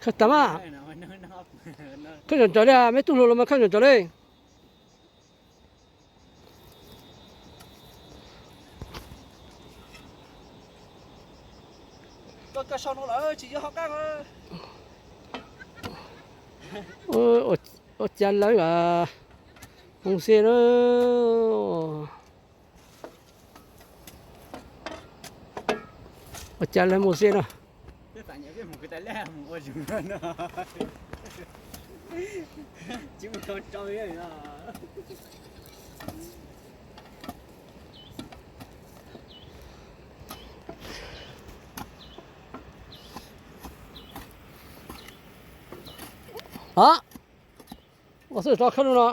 Khawb tas mas. Khawb ntawm ntawd li, me tub hluas los mas khawb ntawm ntawd li. Ua cas lawv mus xwb na. Ua cas lawv mus xwb na. Ua xwb tso khawb no.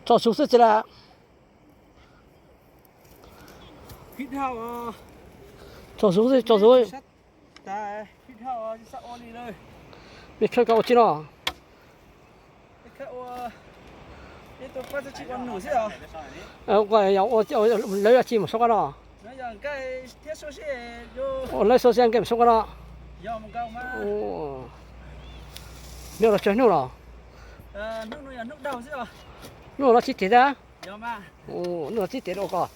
Tso xyov xwb tsi las. Tso xyov xwb, tso xyov. Mej khawb koj ua tsi no? Lawv ua tsi mus sab koj no? Lawv xo sia nkees sab koj no. Hnub los tsawg hnub los? Hnub no tsib tes tab. Hnub no tsib tes ua koj.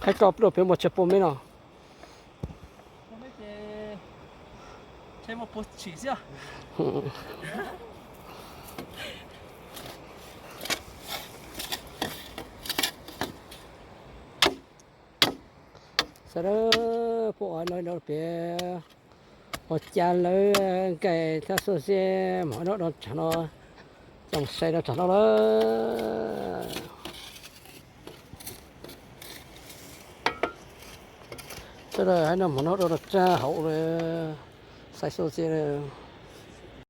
Qhib koj pluaj pem muaj tsawg puas mev no. Sawv daws, puab no no pem ua cas lawv nkaim thaj xub xeb mov noj rau tsam no, coj mus sai rau tsam no lawm. Sawv daws hais no mov noj rau rau tsam hauv lawm, sai xub xeb lawm.